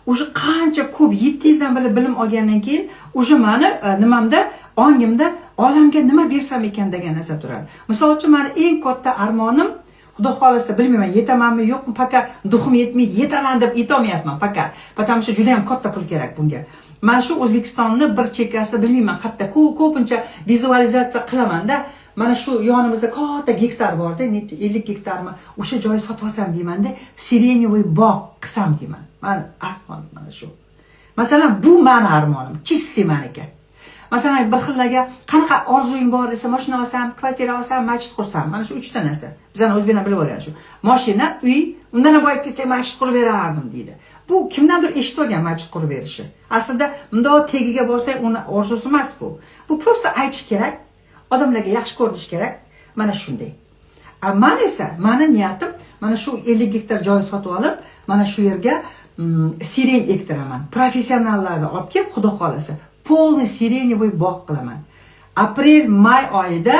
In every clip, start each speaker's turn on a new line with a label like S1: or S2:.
S1: Уже qancha ko'p, 7 yildan beri bilim olgandan keyin уже mani nimamda, ongimda olamga nima bersam ekan degan narsa turadi. Misol uchun, mani eng katta armonim, xudo xohlasa, bilmayman, yetamanmi, yo'qmi, пока дух im yetmaydi, yetaman deb yetolmayapman пока, потому что juda yam katta pul kerak bunga. Mana shu O'zbekistonni bir chekkasida, bilmayman qayerda, ko'pincha vizualizatsiya qilamanda, mana shu yonimizda katta gektar borda, necha, 50 gektarmi, o'sha joyni sotib olsam deymanda, сиреневый bog' qilsam deyman. Mani armonim mana shu. Masalan, bu mani armonim, чистый maniki. Masalan, bir xillarga qanaqa orzuying bor desa, moshina olsam, kvartira olsam, masjid qursam. Mana shu uchta narsa. Bizani o'zbeklar bilib olgan shu: moshina, uy, undan ham boyib ketsak, masjid qurib berardim deydi. Bu kimdandir eshitib olgan masjid qurib berishi. Aslida bundoq tagiga borsang, uni orzusi emas bu. Bu просто aytish kerak, odamlarga yaxshi ko'rinish kerak, mana shunday. A man esa, mani niyatim mana shu 50 gektar joy sotib olib, mana shu yerga сирень ektiraman. Professionallarni olib kelib, xudo xohlasa, полный сиреневый bog' qilaman. Aprel may oyida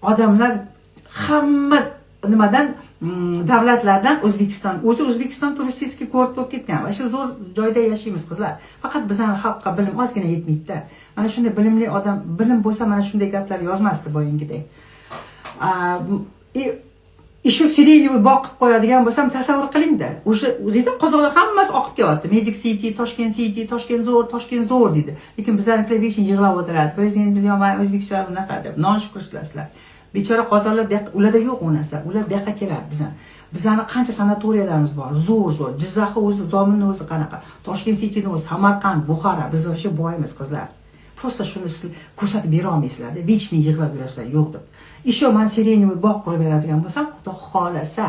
S1: odamlar hamma nimadan, davlatlardan O'zbekiston o'zi, O'zbekiston turistik kurort bo'lib ketgan. Вообще zo'r joyda yashaymiz, qizlar. Faqat bizani xalqqa bilim ozgina yetmaydida. Mana shunday bilimli odam, bilim bo'lsa, mana shunday gaplar yozmasdi boyangidek. И shu сиреневый bog' qilib qo'yadigan bo'lsam, tasavvur qilingda, o'sha o'zida qozoqlar hammasi oqib kelyapti. Magic City, Toshkent City, Toshkent zo'r, Toshkent zo'r deydi. Lekin bizanikilar вечно yig'lab o'tiradi: prezident biz yomon, O'zbekiston bunaqa deb. Noshukursizlar sizlar. Bechora qozoqlar bu yoqqa, ularda yo'q u narsa, ular bu yoqqa keladi. Bizani qancha sanatoriyalarimiz bor, zo'r zo'r. Jizzaxni o'zi, Zominni o'zi qanaqa, Toshkent Cityni o'zi, Samarqand, Buxoro. Biz вообще boymiz, qizlar. Просто shuni siz ko'rsatib bera olmaysizlarda, вечно yig'lab yurasizlar yo'q deb. Еще man сиреневый bog' qurib beradigan bo'lsam, xudo xohlasa,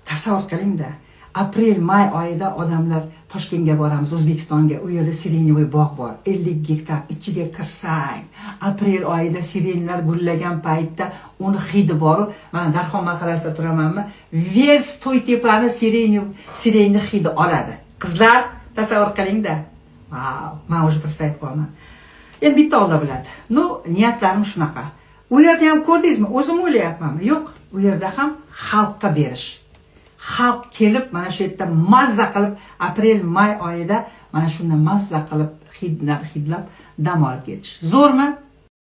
S1: tasavvur qilingda, aprel may oyida odamlar Toshkentga boramiz, O'zbekistonga, u yerda сиреневый bog' bor, 50 gektar. Ichiga kirsang, aprel oyida сирень lar gullagan paytda uni hidi boru, mana Darxon mahallasida turamanmi, весь To'ytepani сирень ni hidi oladi. Qizlar, tasavvur qilingda. Vau, man уже представить qilyapman. Endi bitta Olloh biladi. Ну, niyatlarim shunaqa. U yerda ham, ko'rdingizmi, o'zim o'ylayapmanmi? Yo'q, u yerda ham xalqqa berish. Xalq kelib mana shu yerda mazza qilib, aprel may oyida mana shunda mazza qilib, hidlab hidlab dam olib ketish. Zo'rmi?